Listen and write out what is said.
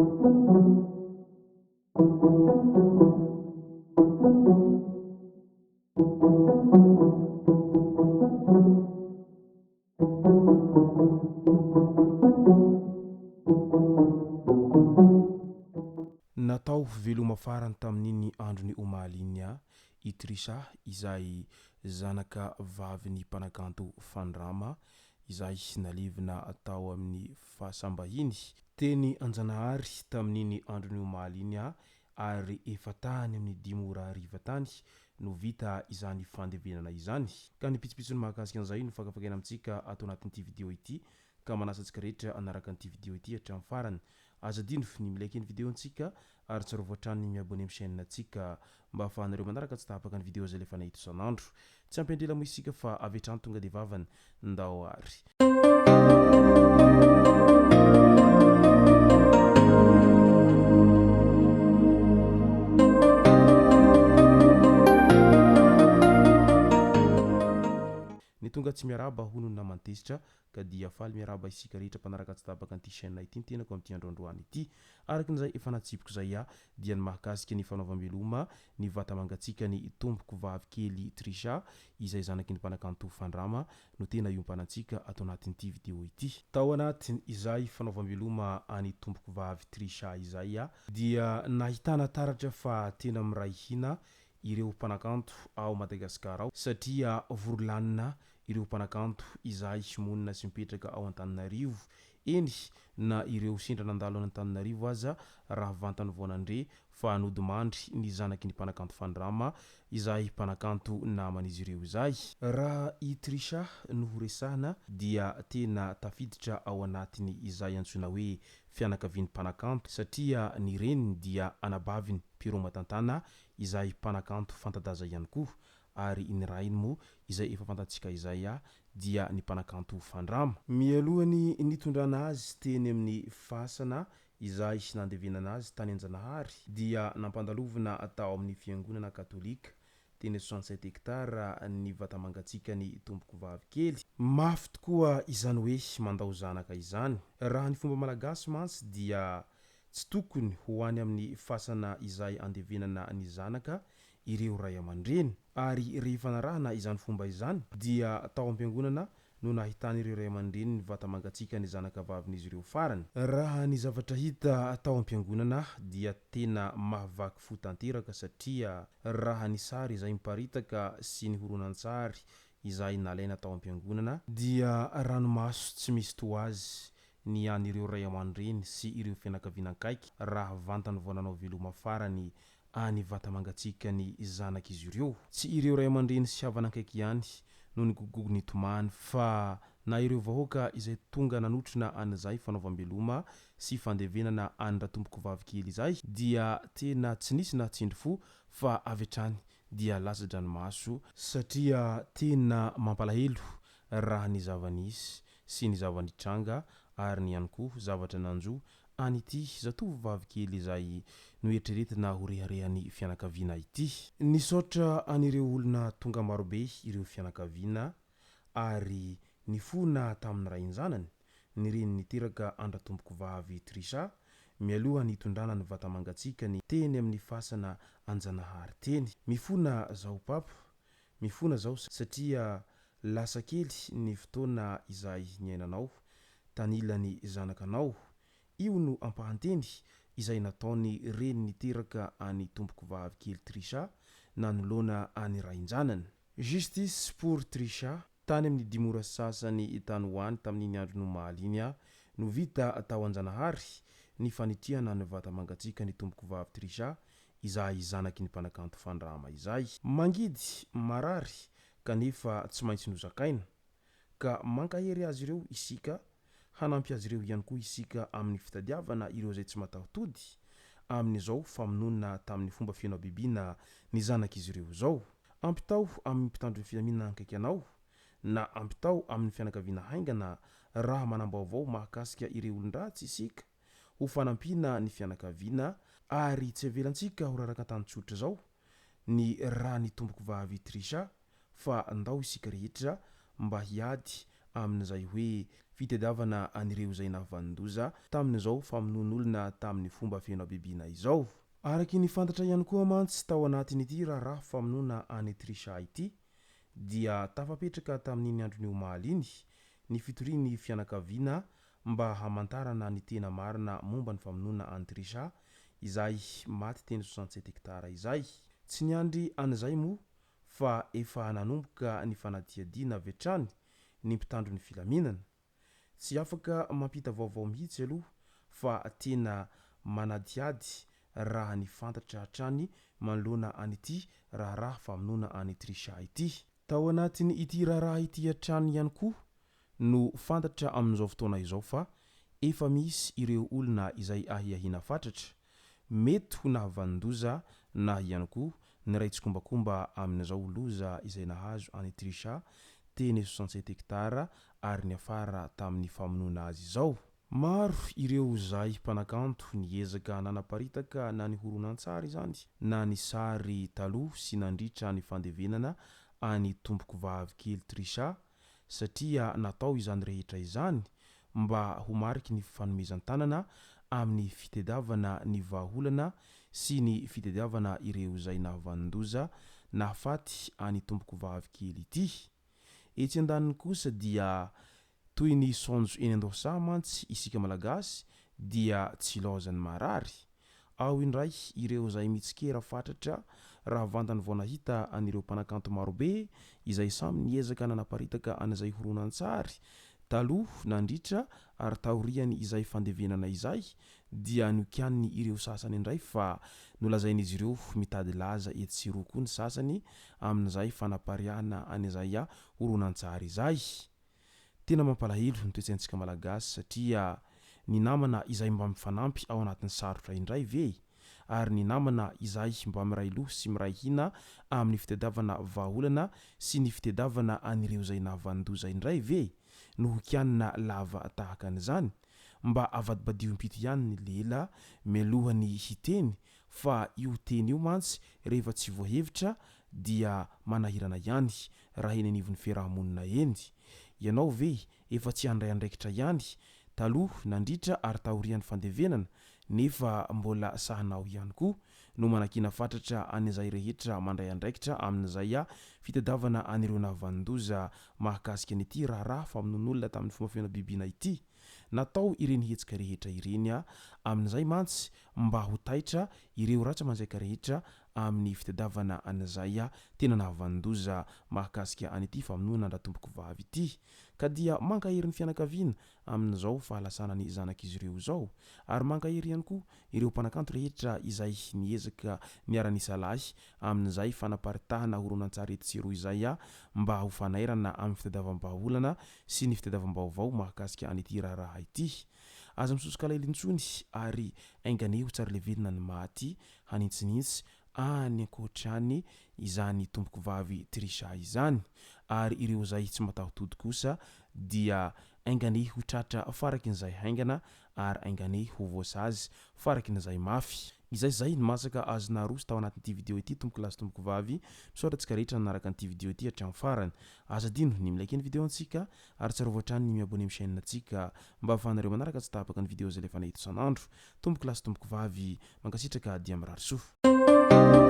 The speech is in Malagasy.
Natao veloma farany tamin'iny andron'ny omaly iny i Trisha izay zanaka vavin'ny mpanakanto Fandrama izay nalevina tao amin'ny fasam-bahiny teny Anjanahary tamin'iny andron'ny omaly iny ary efa tany amin'ny dimy ora hariva tany no vita izany fandevenana izany. Ka ny pitsopitsony mahakasika an'izay no fakafakaina amintsika ato anatin'ity video ity ka manasa antsika rehetra hanaraka an'ity video ity hatramin'ny farany. Aza adino ny mi-like ny video-ntsika ary tsarovy hatrany ny mi-abonner amin'ny chaîne-ntsika mba ahafahanareo manaraka tsy tapaka ny video izay alefanay eto isan'andro. Tsy ampy andrela moa isika fa avy hatrany tonga dia vavany. Ndao ary. Ny tonga tsy miarahaba hono ny naman'i Tezitra Ka dia faly miarahaba isika rehetra mpanaraka tsy tapaka an'ity chaîne ity ny tenako amin'ity andro androany ity. Araka ny izay efa natsipiko izay aho dia ny mahakasika ny fanaovam-beloma ny vata-mangatsiakan'i tompoko vavy kely Trisha izay zanaky ny mpanakanto Fandrama no tena iompanantsika ato anatin'ity vidéo ity. Tao anatin izay fanaovam-beloma an'i tompoko vavy Trisha izay aho dia nahitana taratra fa tena miray hina ireo mpanakanto ao Madagasikara ao satria vory lanina ireo mpanakanto izay monina sy mipetraka ao Antananarivo, eny na ireo sendra nandalo an'Antananarivo aza raha vantany vao nandre fa nodimandry ny zanaky ny mpanakanto Fandrama izay mpanakanto naman'izy ireo izay. Raha i Trisha no ho resahana dia tena tafiditra ao anatin'ny izay antsoina hoe fianakavian'ny mpanakanto satria ny reniny dia anabaviny Pierrot Matantana izay mpanakanto fanta-daza ihany koa ary ny rainy moa izay efa fantatsika izay dia ny mpanakanto Fandrama. Mialoha ny nitondrana azy teny amin'ny fasana izay nandevenana azy tany Anjanahary dia nampandalovina tao amin'ny fiangonana katolika teny 67 hectares ny vata-mangatsiakan'i Tompokovavy kely. Mafy tokoa izany hoe mandao zanaka izany. Raha ny fomba malagasy mantsy dia tsy tokony ho any amin'ny fasana izay andevenana ny zanaka ireo ray aman-dreny. Ary rehefa narahana izany fomba izany dia tao am-piangonana no nahitan'ireo ray aman-dreny ny vata-mangatsiaka ny zanaka vavin'izy ireo farany. Raha ny zavatra hita tao am-piangonana dia tena mahavaky fo tanteraka satria raha ny sary izay miparitaka sy ny horonantsary izay nalaina tao am-piangonana dia ranomaso tsy misy toa azy ny an'ireo ray aman-dreny sy ireo fianakaviana akaiky raha vantany vao nanao veloma farany any vata-mangatsiaka ny zanak'izy ireo. Tsy ireo ray aman-dreny sy havana akaiky ihany no nigogogogo nitomany fa na ireo vahoaka izay tonga nanotrona an'izay fanaovam-beloma sy fandevenana an-dRatompokovavy kely izay dia tena tsy nisy nahatsindry fo fa avy hatrany dia latsa-dranomaso satria tena mampalahelo raha ny zava-nisy sy ny zava-nitranga ary ny ihany koa zavatra nanjo an'ity zatovovavy kely izay noeritreretina ho reharehan'ny fianakaviana ity. Nisaotra an'ireo olona tonga marobe ireo fianakaviana ary nifona tamin'ny rain-janany, ny reny niteraka an-dRatompokovavy Trisha, mialoha ny hitondrana ny vata-mangatsiakany teny amin'ny fasana Anjanahary teny. Mifona zaho papa, mifona zaho satria lasa kely ny fotoana izay niainanao tanilan'ny zanakanao. Io no ampahanteny izay nataon'ny reny niteraka an'i tompokovavy kely Trisha nanoloana an'i rain-janany. Justice pour Trisha, tany amin'ny dimy ora sasany tany ho any tamin'iny andron'ny omaly iny no vita tao Anjanahary ny fanitrihana ny vata-mangatsiakan'i tompokovavy Trisha izay zanaky ny mpanakanto Fandrama izay. Mangidy, marary kanefa tsy maintsy nozakaina. Ka mankahery azy ireo isika, hanampy azy ireo ihany koa isika amin'ny fitadiavana ireo izay tsy mataho-tody amin'izao famonoana tamin'ny fomba feno habibiana ny zanak'izy ireo izao. Ampitao amin'ny mpitandro ny filaminana akaiky anao na ampitao amin'ny fianakaviana haingana raha manam-baovao mahakasika ireo olon-dratsy isika ho fanampiana ny fianakaviana ary tsy avelantsika ho raraka an-tany tsotra izao ny rà ny tompokovavy Trisha fa ndao isika rehetra mba hiady amin'izay hoe fitadiavana an'ireo izay nahavanon-doza tamin'izao famonoan'olona tamin'ny fomba feno habibiana izao. Araky ny fantatra ihany koa mantsy tao anatin'ity raharaha famonoana an'i Trisha ity dia tafapetraka tamin'iny andron'ny omaly iny ny fitorian'ny fianakaviana mba hamantarana ny tena marina momba ny famonoana an'i Trisha izay maty teny 67 hectares izay. Tsy niandry an'izay moa fa efa nanomboka ny fanadihadiana avy hatrany ny mpitandro ny filaminana. Tsy afaka mampita vaovao mihitsy aloha fa tena manadihady raha ny fantatra hatrany manoloana an'ity raharaha famonoana an'i Trisha ity. Tao anatin'ity raharaha ity hatrany ihany koa no fantatra amin'izao fotoana izao fa efa misy ireo olona izay ahiahiana fatratra mety ho nahavanon-doza na ihany koa niray tsikombakomba amin'izao loza izay nahazo an'i Trisha teny 67 hectares ary niafara tamin'ny famonoana azy izao. Maro ireo izay mpanakanto niezaka nanaparitaka na ny horonantsary izany na ny sary taloha sy nandritra ny fandevenana an'i tompokovavy kely Trisha satria natao izany rehetra izany mba ho mariky ny fifanomezan-tanana amin'ny fitediavana ny vahaolana sy ny fitediavana ireo izay nahavanon-doza nahafaty an'i tompokovavy kely ity. Etsy andaniny kosa dia toy ny saonjo eny an-dohasaha mantsy isika Malagasy dia tsy ilaozan'ny marary. Ao indray ireo izay mitsikera fatratra raha vantany vao nahita an'ireo mpanakanto marobe izay samy niezaka nanaparitaka an'izay horonantsary taloha, nandritra ary taorian' izay fandevenana izay dia nokianiny ireo sasany indray fa nolazain'izy ireo mitady laza etsy sy eroa koa ny sasany amin'izay fanapariahana an'izay horonantsary izay. Tena mampalahelo ny toetsaintsika Malagasy satria ny namana izay mba mifanampy ao anatin'ny sarotra indray ve? Ary ny namana izay mba miray loha sy miray hina amin'ny fitadiavana vahaolana sy ny fitediavana an'ireo izay nahavanon-doza indray ve no hokianina lava tahaka an'izany? Mba avadibadiho impito ihany ny lela mialoha ny hiteny fa io teny io mantsy rehefa tsy voahevitra dia manahirana ihany raha eny anivon'ny fiaraha-monina eny. Ianao ve efa tsy handray andraikitra ihany taloha, nandritra ary taorian'ny fandevenana nefa mbola sahanao ihany koa no manakiana fatratra an'izay rehetra mandray andraikitra amin'izay fitadiavana an'ireo nahavanon-doza mahakasika an'ity raharaha famonoan'olona tamin'ny fomba feno habibiana ity. Natao ireny hetsika rehetra ireny amin'izay mantsy mba ho taitra ireo ratsa-manjaika rehetra amin'ny fitadiavana an'izay tena nahavanon-doza mahakasika an'ity famonoana an-dratompokovavy ity. Ka dia mankahery ny fianakaviana amin'izao fahalasana ny zanak'izy ireo izao ary mankahery ihany koa ireo mpanakanto rehetra izay niezaka niara-nisalahy amin'izay fanaparitahana horonantsary etsy sy eroa izay mba ho fanairana amin'ny fitadiavam-bahaolana sy ny fitadiavam-baovao mahakasika an'ity raharaha ity. Aza misosoka alahelo intsony ary ainganie ho tsara levenina ny maty hanintsinitsy any ankoatra any izany tompokovavy Trisha izany ary ireo izay tsy mataho-tody kosa dia ainganie ho tratra farakin'izay haingana ary ainganie ho voasazy farakin'izay mafy. Izay izay ny masaka azo naroso tao anatin'ity video ity tompoko lahy sy tompoko vavy, misaotra antsika rehetra nanaraka an'ity video ity hatramin'ny farany. Aza adino ny mi-like ny video antsika ary tsarovy hatrany ny mi-abonner amin'ny chaîne antsika mba ahafahanareo manaraka tsy tapaka ny video izay alefanay eto isan'andro. Tompoko lahy sy tompoko vavy, mankasitraka dia mirary soa.